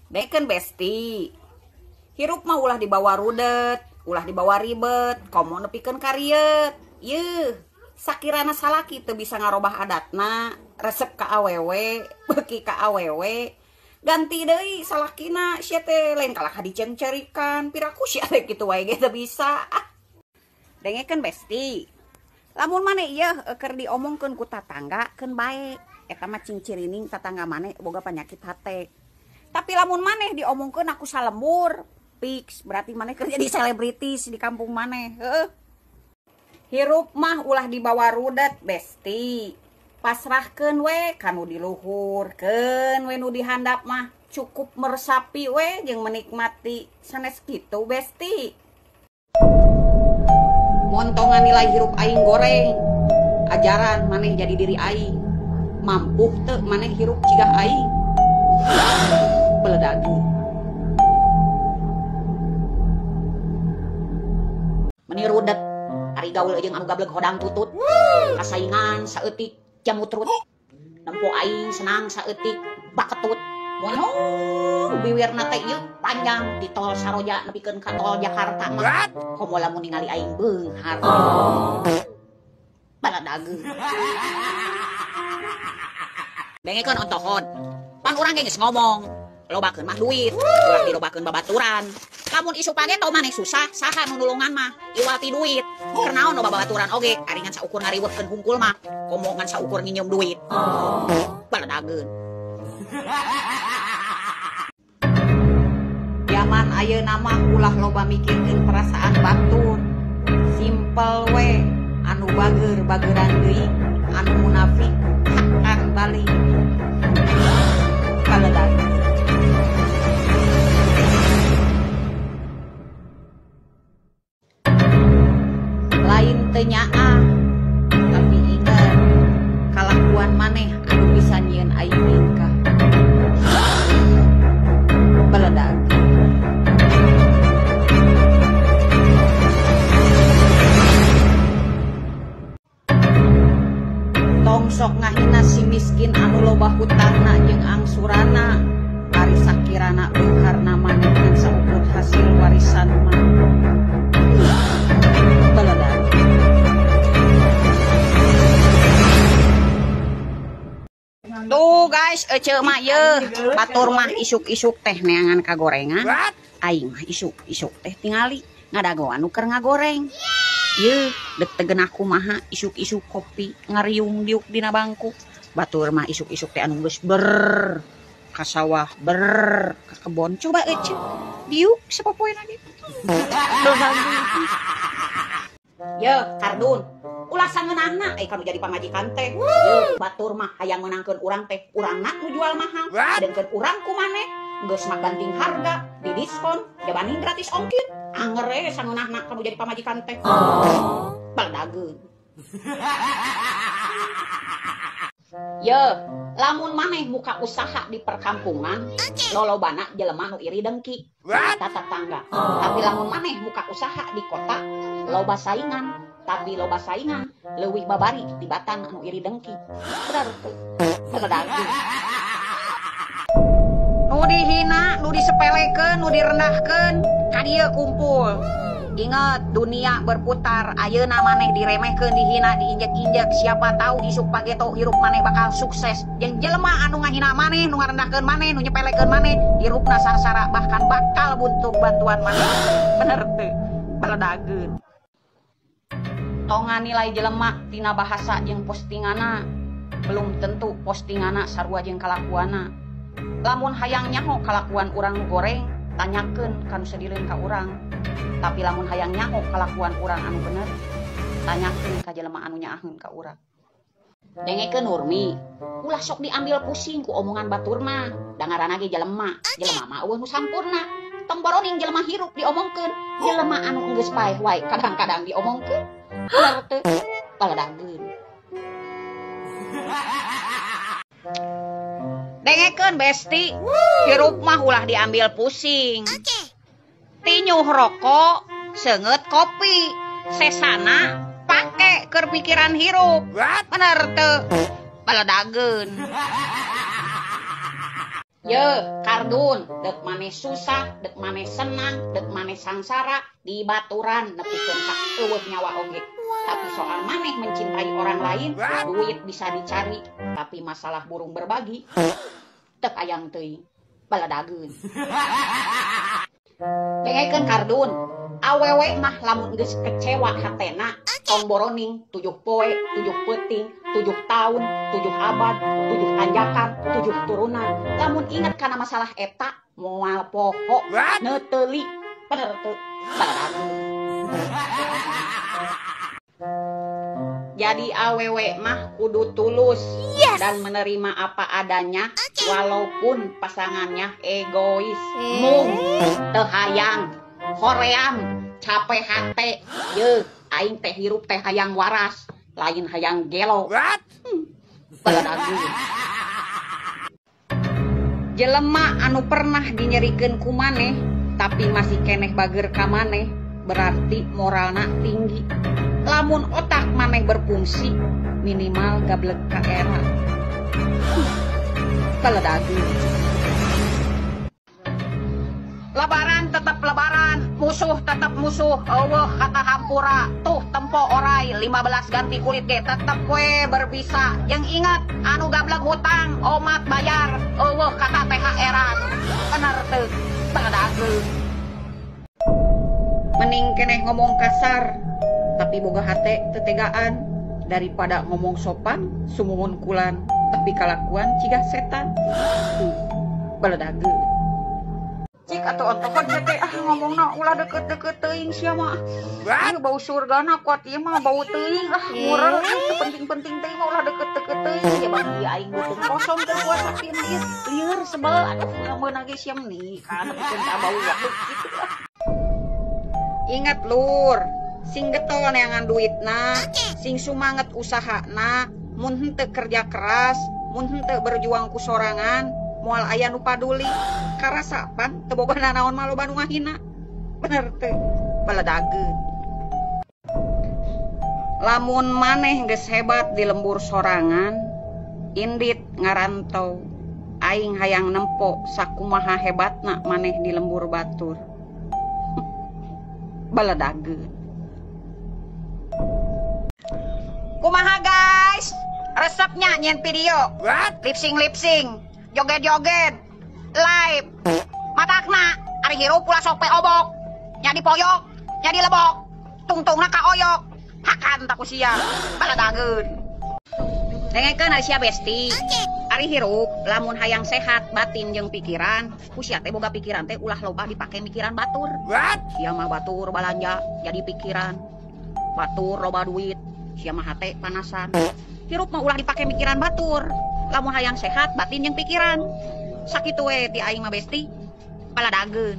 Beken besti. Hirup mah ulah dibawa rudet, ulah dibawa ribet, komo nepikeun karieut. Yeuh, sakirana salaki teu bisa ngarobah adatna, resep ka awewe, beuki ka awewe. Ganti deui salakina sia teh lain kalah ka dicengcerikan, piraku sia teh kitu wae ge teu bisa. Ah. Dengekeun besti. Lamun maneh ieu keur diomongkeun ku tatangga keun bae, eta mah cingcirining tatangga maneh boga panyakit hate. Tapi lamun maneh diomongkeun aku salembur, fix berarti maneh keur jadi selebritis di kampung maneh. Heuh. Hirup mah ulah dibawa rudet besti. Pasrahkeun we ka nu di luhur, keun we nu di handap mah cukup meresapi we jeung menikmati sanes kitu besti. Montongan nilai hirup aing goreng, ajaran maneh jadi diri aing, mampu teu maneh hirup cigah aing. Beledagu. Meni rudet, ari gaul jeung anu gableg hodang tutut, kasaingan saeutik jamutrut, nempo aing senang saeutik baketut, monyong biwirna teh ieu panjang di tol Saroja nepikeun ka tol Jakarta mah, komo lamun ningali aing beunghar. Baladageun. Dengekeun ontohon. Pan urang ge geus ngomong, lobakeun mah duit, ulah dilobakeun babaturan. Lamun isu pageto maneh susah, saha nu nulungan mah, iwal ti duit. Keur naon loba babaturan oge, ari ngan saukur ngariweuhkeun hungkul mah, komo ngan saukur nginjem duit. Baladageun. Zaman ayeuna mah ulah loba mikirkeun perasaan batur. Simpel we, anu bager bageran deui, anu munafik hakkan balik. Baladageun. Lain teu nyaah, tapi ingat kalakuan maneh anu bisa nyieun aing ningkah. Beledag. Tong sok ngahina si miskin anu loba hutangna jeung angsurana, ari sakirana beungharna maneh ngan saukur hasil warisan mah. Beledag. Tuh guys, ece mah yeuh, batur mah isuk-isuk teh neangan kagorengan. Aing mah isuk-isuk teh tingali ngadagoan nu keur ngagoreng. Yeuh, dek teu geunah kumaha isuk-isuk kopi ngariung diuk dina bangku. Batur mah isuk-isuk teh anu geus ber ka sawah, ber ka kebon. Coba ece diuk sapopoe lagi. Yeuh, kardun. Ulah sangeunahna kanu jadi pamajikan teh. Yeuh, batur mah hayang meunangkeun urang teh, urangna nu jual mahal. Sedengkeun urang ku maneh geus mah banting harga, di diskon, jabaning gratis ongkir. Anger we sangeunahna kanu jadi pamajikan teh. Baldageun. Yeuh, lamun maneh muka usaha di perkampungan, lolobana jelema nu iri dengki, eta tetangga. Tapi lamun maneh muka usaha di kota, loba saingan. Tapi loba saingan leuwih babari tibatan anu iri dengki. Bener teu? Baladageun. Nu dihina, nu disepelekeun, nu direndahkeun, ka dieu kumpul. Ingat, dunia berputar. Ayeuna maneh diremehkeun, dihina, diinjek-injek. Siapa tahu isuk pageto hirup maneh bakal sukses. Jeung jelema anu ngahina maneh, nu ngarendahkeun maneh, nu nyepelekeun maneh, hirupna sangsara bahkan bakal butuh bantuan maneh. Bener teu? Baladageun. Tongan nilai jelema tina bahasa jeung postingana, belum tentu postingana sarua jeung kalakuana. Lamun hayang nyaho kalakuan urang nu goreng, tanyakeun ka nu sadileun ka urang. Tapi lamun hayang nyaho kalakuan urang anu bener, tanyakeun ka jelema anu nyaaheun ka urang. Dengekeun Nurmi, ulah sok diambil pusing ku omongan batur mah, da ngaranna ge jelema, jelema mah eueuh nu sampurna. Tong boroning jelema hirup diomongkeun, jelema anu geus paeh wae kadang-kadang diomongkeun. Bener teu? Baladageun. Dengekeun besti, hirup mah ulah diambil pusing. Tinyuh rokok, seungeut kopi, sesana pake keur pikiran hirup. Bener teu? Baladageun. Ye, kardun, dek maneh susah, dek maneh senang, dek maneh sangsara, di baturan nepikeun ka eueuh nyawa oge. Tapi soal maneh mencintai orang lain, duit bisa dicari, tapi masalah burung berbagi teu kayang teuing. Baladageun. Dengekeun kardun, awewe mah lamun geus kecewa hatena, tong boroning 7 poe, 7 peuting, 7 tahun, 7 abad, 7 tanjakan, 7 turunan. Lamun inget kana masalah eta, moal poho, neuteuli, bener teu? Baladageun. Jadi awewe mah kudu tulus dan menerima apa adanya, walaupun pasangannya egois, mung, teu hayang, hoream, capek hate, ye, aing teh hirup teh hayang waras, lain hayang gelo. Baladageun. Jelema anu pernah dinyerikeun ku maneh, tapi masih keneh bager ka maneh, berarti moralna tinggi. Lamun otak maneh berfungsi, minimal gablek ka era. Baladageun. Lebaran tetap lebaran, musuh tetap musuh, eueuh kata hampura, tuh tempo orai 15 ganti kulit ge tetep we berbisa. Yang ingat anu gablek hutang, omat bayar, eueuh kata THR-an. Bener teu? Baladageun. Mending keneh ngomong kasar, tapi boga hate teu tegaan, daripada ngomong sopan sumuhun kulan, tapi kalakuan cigah setan. Baladageun. Cik atuh ontohon teh ah ngomongna ulah deket-deket teuing sia mah. Ieu bau surgana kuat ieu mah bau teuing ah murel teu penting-penting teuing mah ulah deket-deket teuing. Ya bang ieu aing beuteung kosong teu kuat sakin ieu lieur sebel aduh ngameunah ge sia meni kana pikeun ka bau waktu kitu ah. Ingat lur, sing getol neangan duitna, sing sumanget usahana, mun henteu kerja keras, mun henteu berjuang ku sorangan, moal aya nu paduli. Karasa pan teu boga nanaon mah loba nu ngahina. Bener teu? Baladageun. Lamun maneh geus hebat di lembur sorangan, indit ngarantau, aing hayang nempo sakumaha hebatna maneh di lembur batur. Baladageun. Kumaha guys? Resepnya nyen video. Lip sync, joget-joget, live. Matakna ari hirup ulah sok pe obok. Nya dipoyok, nya dilebok. Tungtungna kaoyok. Hakan tak ku sia. Baladageun. Dengekeun ari sia besti. Ari hirup lamun hayang sehat batin jeung pikiran, ku sia teh boga pikiran teh ulah loba dipake mikiran batur. Sia mah batur balanja jadi pikiran. Batur loba duit, sia mah hate panasan. Hirup mah ulah dipake mikiran batur. Lamun hayang sehat batin jeung pikiran. Sakitu we ti aing mah besti. Baladageun.